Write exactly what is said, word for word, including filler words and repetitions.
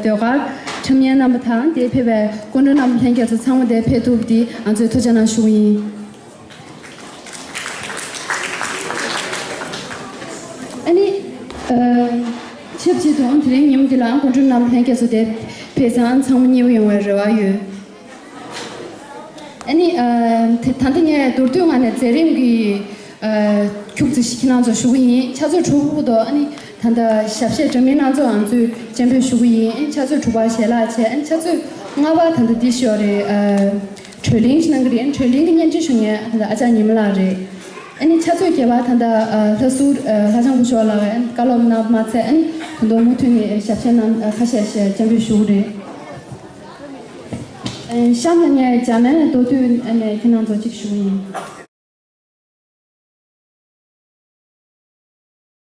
ཟློས་གར་འཁྲབ་མཁན་རྣམ་པ་དང་དེ་ཕེབས་པའི་སྐུ་མགྲོན་རྣམ་པ་ལྷན་རྒྱས་ཚོ་ཚང་མ་དེ་ཕེབས་ཐུབ་པ་དེ་ང་ཚོས་ཐུགས་རྗེ་གནང་ཞུ་གི་ཡིན། ཨ་ནི། ཨ། ཆབས་ཅིག་ཏུ་དེ་རིང་ཉིན་མོ་འདི་ལ་སྐུ་མགྲོན་རྣམ་པ་ལྷན་རྒྱས་ཚོ་དེ་ཕེབས་ཚང་ཚང་མ་མཉེས་པོ་ཡོང་བའི་རེ་བ་ཡོད། ཨ་ནི། ཨ། དེ་ད་ལྟ་ངས་མདོར་བསྡུས་ངང་ནས་མཛད་རིམ་གྱི། ཨ། ཁྱུག་ཙམ་ཞིག་ཁྱེད་རང་ཚོར་ཞུ་གི་ཡིན། ཆུ་ཚོད་དྲུག་བར་དུ་ཨ་ནི་ད་ལྟ་ཞབས་གཞས་འདྲ་མིན་སྣ་ཚོགས་ང་ཚོས་སྤྱན་འབུལ་ཞུ་གི་ཡིན། ཨ་ནི་ཆུ་ཚོད་དྲུག་པར་ཞལ་ལག་བྱས། ཨ་ནི་ཆུ་ཚོད་ལྔ་པར་ད་ལྟ་འདི་ཞོ་རེད། ཨ། གྲོས་གླེང་ཞིག་གནང་གི་རེད། ཨ་ནི་གྲོས་གླེང་གི་སྙན་སྒྲོན་ཞུ་མཁན་ད་ལྟ་ཨ་ཅག་ཉི་མ་ལགས་རེད། ཨ་ནི་ཆུ་ཚོད་བརྒྱད་པར་ད་ལྟ། ཨ། ལྷ་ཟུར། ཨ། ལྷ་བྱང་སྐུ་ཞབས་ལགས་ཀྱིས་བཀའ་སློབ་གནང་མ་ཚད། ཨ་ནི་ད་དུང་མུ་མཐུད་ནས་ཞབས་གཞས་རྣམས། ཨ། ཁ་ཤས་ཤིག་སྤྱན་འབུལ་ཞུ་གི་རེད། ཨ། གཤམ་ལ་ངས་འཇར་མན་ནས་མདོར་བསྡུས་ནས་ཁྱེད་རང་ཚོར་གཅིག་ཞུ་གི་ཡིན།